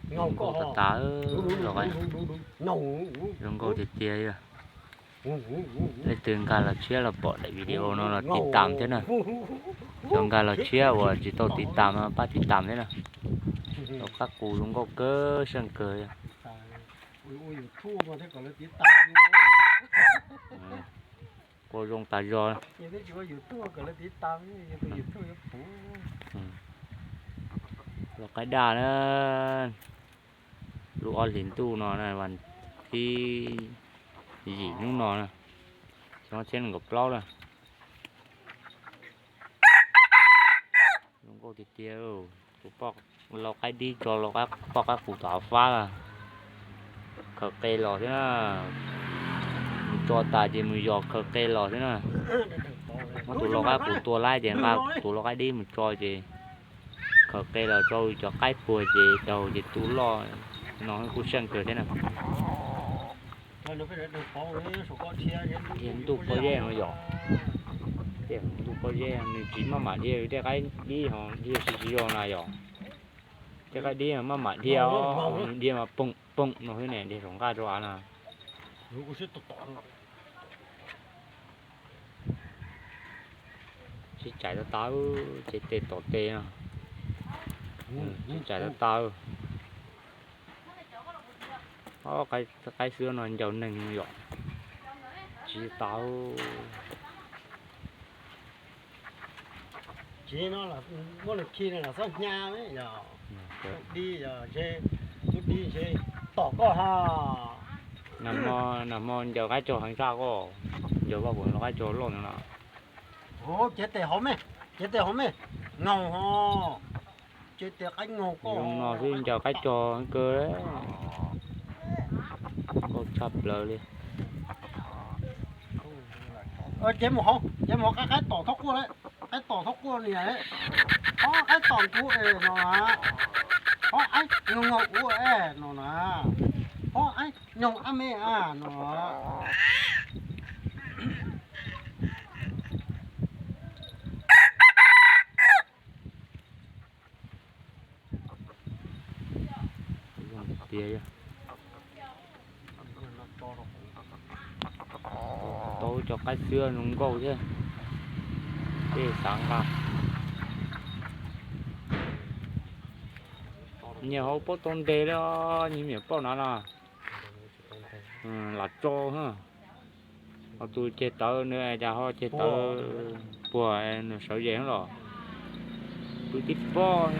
Zoo nkauj tas tas, zoo nkauj tiag tiag. Leej twg nkag los tshiab los pom daim video no los tiv tam thiab na. Cov nkag los tshiab uas tsis tau tiv tam no pab tiv tam thiab na. Lau qab qus zoo nkauj kawg seej kawg. Qua zoo tas zog. Lau qaib daj na. Lub ob hlis ntuj no na, vas thib yim hnub no na, xyoo ob txhiab nees nkaum plaub na. Zoo nkauj tiag tiag. Tus poj lau qaib dib tso lau poj qaib qus tom hav fab lawm. Khaws qe los thiab na. Mus tso tas ces mus yos khaws qe los thiab na. Muab tus lau qaib qus tua laib ces nqa tus lau qaib dib mus tso ces khaws qe los rau cov qaib puag ces daug ces tu loj no kuj seej kawg thiab na. Ntuj pob zeb no yom. Ntuj pob zeb nws tsis maj mam dhia tej qaib dib ho dhia tsis tsis zoo na yom. Tej qaib dib maj mam dhia, nws dhia mas poom poom no xwb ne, dhia saum nqaj rau av na. Sib cais tau tau, ces tes tom tes no. Sib cais tau tau. Qaib xwb no ncaws neeg yom. Tsis tau. Tsis no muab lwm khi no los xob hnyav yom. Dib, lub dib ntshe tom koj ha. Nag hmo ncaws qaib cog heev tshaj koj, ncaws koj puas lau qaib cog loj no na. Cev tes hauv me, cev tes hauv me, ngaug ho. Cev tes qaib ngaug koj. Zoo no xwb ncaws qaib cog kawg, nkauj tshaj plaws li. Cev mus hauv, cev mus hauv, qaib tom thaub quaj, qaib tom thaub quaj niam. Ob qaib tom kuv es no na. Ob qaib nyoog nyoog kuv es no na. Ob qaib nyoog ab me a no. Tiag, tau cov qaib xwb zoo nkauj thiab. Tej xav nqa. Nyias hauv paub tau ntes li, nyias miam paub na no. Lam tso, ho tus ceg tawv nws cas ho ceg tawv puag nws sawv zes los. Pw tib pob.